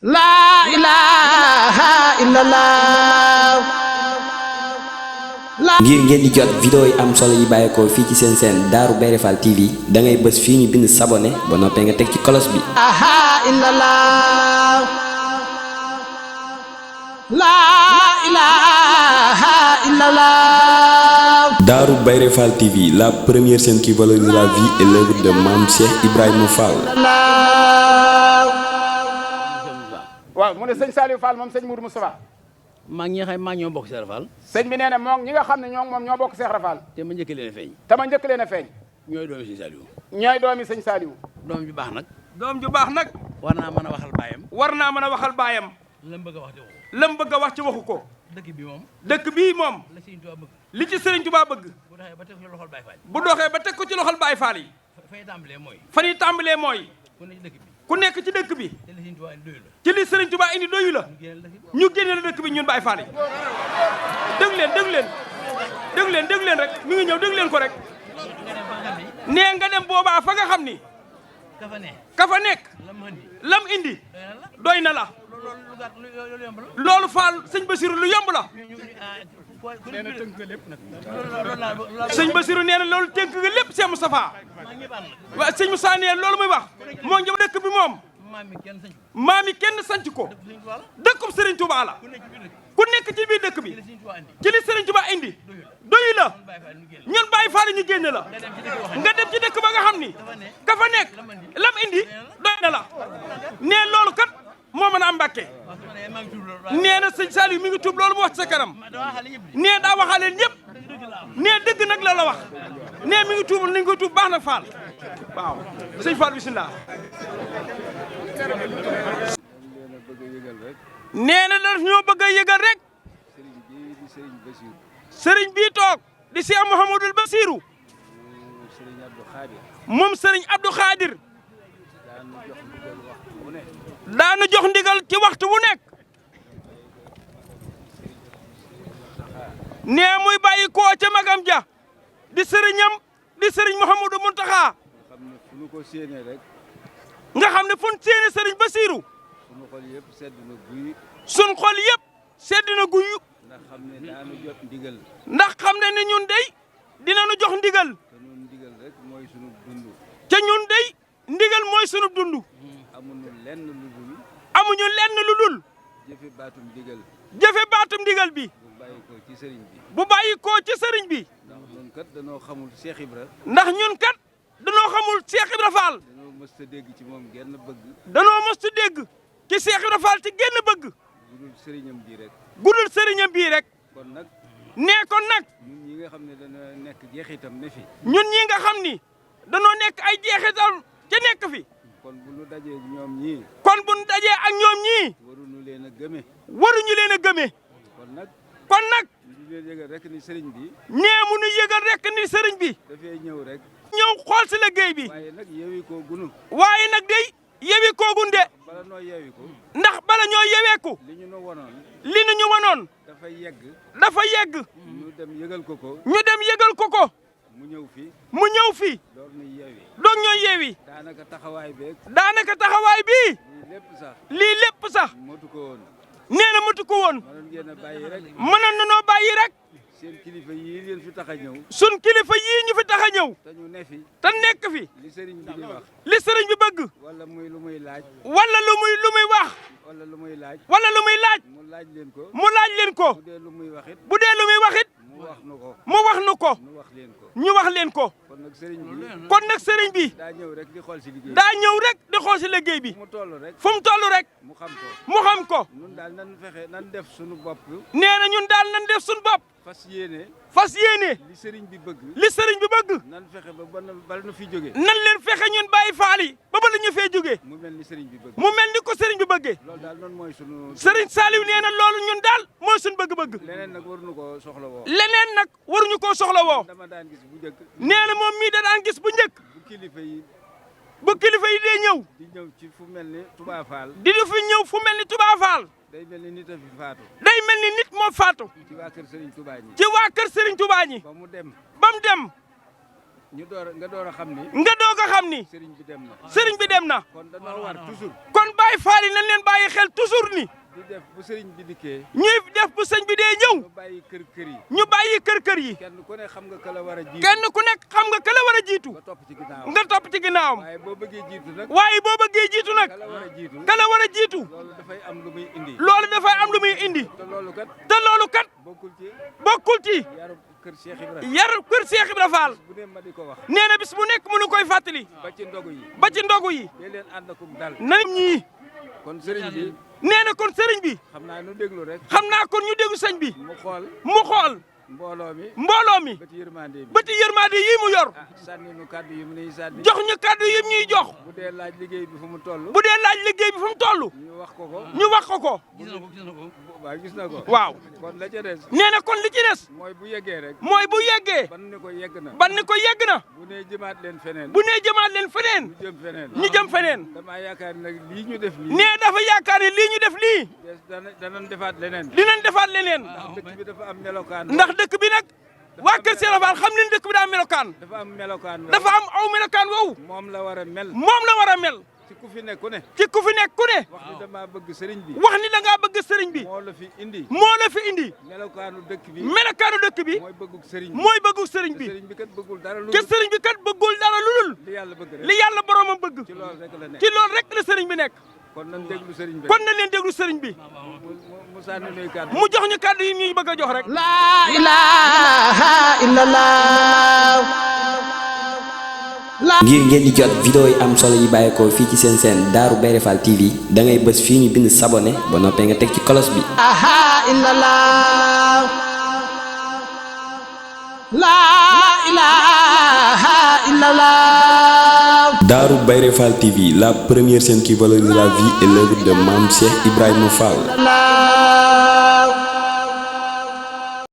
La ilaha illallah. ngir ngeen di jot vidéo yi am solo yi bàyyeekoo fii ci seen chaîne Darou Bairé Fall TV da ngay bës fii ñu bind s'abonner ba noppee nga teg ci cloche bi. La ilaha illallah. Darou Bairé Fall TV, la première chaîne qui valorise la vie et l'œuvre de Mame Cheikh Ibrahima Fall. waaw mu ne sëñ Saliou Fall moom sëñ Mourou Moustapha. maa ngi ñi nga xam maa ñoo bokk Cheikh Fall. sëñ bi nee na moom ñi nga xam ne moom ñoo bokk Cheikh Fall. te ma njëkk leen a feeñ. te ma njëkk leen a feeñ. ñooy doomi sëñ Saliou. ñooy doomi sëñ Saliou. doom ju baax nag. doom ju baax nag. war naa mën a waxal baayam. war naa mën a waxal baayam. lam bëgg a wax ci waxu ko. lam bëgg a wax ci waxu ko. dëkk bi moom. dëkk bii moom. la Sëriñ Tuubaa bëgg. li ci Sëriñ Tuubaa bëgg. bu doxee ba teg ko ci loxol Baay Faal. bu doxee ba teg ko ci loxol Baay Faal yi. fa ñuy tàmbalee mooy. fa ñuy tàmbalee mooy. ku nekk ci dëkk bi. ku nekk ci dëkk bi. te la Sëriñ Tuubaa indi doyu la. ci li Sëriñ Tuubaa indi doyu la. ñu génne la dëkk bi ñun Baay Faal yi. dégg leen rek mi ngi ñëw dégg leen ko rek. nee nga dem boobaa fa nga xam ni. ka fa nekk. lam indi. doy na la. loolu Fall sëñ Basiru lu yomb la. sëñ Basiru nee na loolu tënk nga lépp Cheikh Moustapha. waaw sëñ Moussa nee loolu muy wax moo ngi dëkk bi moom. maam yi kenn sanc ko. dëkkub Serigne Touba la. ku nekk ci biir dëkk bi. ci li Serigne Touba indi. doyu la ñun Baye Fall ñu génne la. nga dem ci dëkk ba nga xam ni. ka fa nekk lam indi doy na la. nee loolu kat moo mën a am Mbàkke. nee na sëñ Saliou mi ngi tuub loolu mu wax ci sa kanam. nee daa waxaale ñëpp. nee dëgg nag la wax. nee mi ngi tuub ni nga ko tuub baax na Fall. waaw sëñ Fall bisimilah. nee na daf ñoo bëgg a yëgal rek. sëriñ bii toog di Cheikh Mouhamadul Bassirou. moom sëriñ Abdou Khadir. daanu jox ndigal ci waxtu wu nekk. nee muy bàyyi koo ca magam ja. di sëriñam di sëriñ Mouhamadou Mountakha. nga xam ne fu ñu séene sëriñ Bassirou. sunu xol yëpp sedd na guy. sunu xol yëpp sedd na guy. ndax xam ne daanu jot ndigal. ndax xam ne ni ñun dey dinañu jox ndigal. te ñun ndigal rek mooy sunu dund. te ñun dey ndigal mooy sunu dund. amuñu lenn lu dul. amuñu lenn lu dul. jëfe baatum ndigal. jëfe baatum ndigal bi. bu bàyyi ko ci sëriñ bi. bu bàyyi koo ci sëriñ bi. ndax ñun kat danoo xamul Cheikh Ibra. ndax ñun kat danoo xamul Cheikh Ibra Fall. danoo mës a dégg ci moom genn bëgg. danoo mës a dégg ci Cheikh Ibra Fall ci genn bëgg. gudul sëriñam bii rek. gudul sëriñam bii rek. kon nag. nee kon nag. ñun ñi nga xam ne dana nekk jeexitam ne fi. ñun ñi nga xam ni danoo nekk ay jeexital ca nekk fi. kon bu ñu dajee ñoom ñii. kon bu ñu dajee ak ñoom ñii. waruñu leen a gëme. waruñu leen a gëme. kon nag. ñu leen yëgal rek ni sëriñ bi. nee mu nu yëgal rek ni sëriñ bi. dafay ñëw rek. ñëw xool si liggéey bi. waaye nag yewi koo gunu. waaye nag day yewi koogun de. bala noo yewi ko. ndax bala ñoo yeweeku. li ñu nu wonoon. li nu ñu wanoon. dafa yegg. dafa yegg. ñu dem yëgal ko ko. ñu dem yëgal ko ko. mu ñëw fi. mu ñëw fi. door ñu yewi. doog ñoo yewi. daanaka taxawaay beeg. daanaka taxawaay bii. lii lépp sax. lii lépp sax. motu ko woon. nee na matu ko woon. mënoon ngeen a bàyyi rek. mënoon na noo bàyyi rek. seen kilifa yii leen fi tax a ñëw. sun kilifa yii ñu fi tax a ñëw. te ñu ne fi. te nekk fi. li sëriñ bi di wax. li sëriñ bi bëgg. wala muy lu muy laaj. wala lu muy wax. wala lu muy laaj. wala lu muy laaj. mu laaj leen ko. mu laaj leen ko. bu dee lu muy wax it. bu dee lu muy wax it. mu wax nu ko. mu wax nu ko. ñu wax leen ko. ñu wax leen ko. kon nag sëriñ bi. kon nag sëriñ bi. daa ñëw rek di xool si liggéey. daa ñëw rek di xool si liggéey bi. fu mu toll rek. fu mu toll rek. mu xam ko. mu xam ko. ñun daal nan fexe nan def suñu bopp. nee na ñun daal nan def suñu bopp. fas yéene. fas yéene. li sëriñ bi bëgg. li sëriñ bi bëgg. nan fexe ba bala nu fi jóge. nan leen fexe ñun Baye Fall yi ba bala ñu fee jógee. mu mel ni sëriñ bi bëgg. mu mel ni ko sëriñ bi bëggee. loolu daal noonu mooy sunu. sëriñ Saliou nee na loolu ñun daal mooy suñu bëgg-bëgg. leneen nag waruñu koo soxla woo. leneen nag waruñu koo soxla woo. dama daan gis bu njëkk. nee na moom mii da daan gis bu njëkk. bu kilifa yi dee ñëw. di ñëw ci fu mel ni Touba Fall. di fi ñëw fu mel ni Touba Fall. day mel ni nit a fi faatu. day mel ni nit moo faatu. ci waa kër Serigne Touba ñi. ci waa kër Serigne Touba ñi. ba mu dem. ba mu dem. nga door a xam ni. nga doog a xam ni. Serigne bi dem na. Serigne bi dem na. kon danoo war toujours. kon Baye Fall yi nañ leen bàyyi xel toujours ni di def bu sëriñ bi dikkee ñuy def bu sëñ bi dee ñëw ñu bàyyi kër yi ñu bàyyi kër yi kenn ku ne xam nga ka la war a jiitu kenn ku nekk xam nga ka la war a jiitu nga topp ci ginnaaw nga topp ci ginnaawam waaye boo bëggee jiitu nag waaye boo bëggee jiitu nag ka la war a jiitu ka la war a jiitu loolu dafay am lu muy indi loolu dafay am lu muy indi te loolu kat bokkul ci yaru kër Cheikh Ibra yar kër Cheikh Ibra Fall bu ne ma di ko wax nee na bis bu nekk mënu koy fàttali ba ci ndogu yi ba ci ndogu yi dee leen ànd akum dal nañ ñii kon sëriñ bi nee na kon sëriñ bi xam naa nu déglu rek xam naa kon ñu déglu sëñ bi mu xool mbooloo mi bëti yërmande bi bëti yërmande yi mu yor sànni nu kàddu yi mu nuy sànni jox ñu kàddu yi ñuy jox bu dee laaj liggéey bi fu mu toll bu dee laaj liggéey bi fu mu toll ñu wax ko ko waaw gis na ko waaw kon la ca des nee na kon li ci des mooy bu yeggee rek mooy bu yeggee ban ni ko yegg na ban ni ko yegg na bu nee jëmaat leen feneen bu nee jëmaat leen feneen ñu jëm feneen damaa yaakaar nag lii ñu def lii nee dafa yaakaar ne lii ñu def lii danañ defaat leneen dinañ defaat leneen dëkk bi dafa am melokaan ndax dëkk bi nag waa Kër Cheikh Fall xam leen dëkk bi daa am melokaan dafa am melokaan dafa am aw melokaan woowu moom la war a mel moom la war a mel ci ku fi nekk ku ne ci ku fi nekk ku ne wax ni dama bëgg sëriñ bi wax ni da ngaa bëgg sëriñ bi moo la fi indi melokaanu dëkk bi melokaanu dëkk bi mooy bëggug sëriñ bi mooy bëggug sëriñ bi sëriñ bi kat bëggul dara lu te sëriñ bi kat bëggul dara lu dul li yàlla bëgg rek li yàlla boromam bëgg ci loolu rek la nekk ci loolu rek la sëriñ bi nekk kon nañ déglu sëriñ bi kon nañ leen déglu sëriñ bi mu sànni nuy kàddu mu jox ñu kàddu yi ñuy bëgg a jox rek la ilaha illallah ngir ngeen di jot vidéo yi am solo yi bàyyeekoo fii ci seen seen Darou Bairé Fall TV da ngay bës fii ñu bind s'abonner ba noppee nga teg ci cloche bi. la ilaha illallah. Darou Bairé Fall TV, la première chaîne qui valorise la vie et l'œuvre de Mame Cheikh Ibrahima Fall.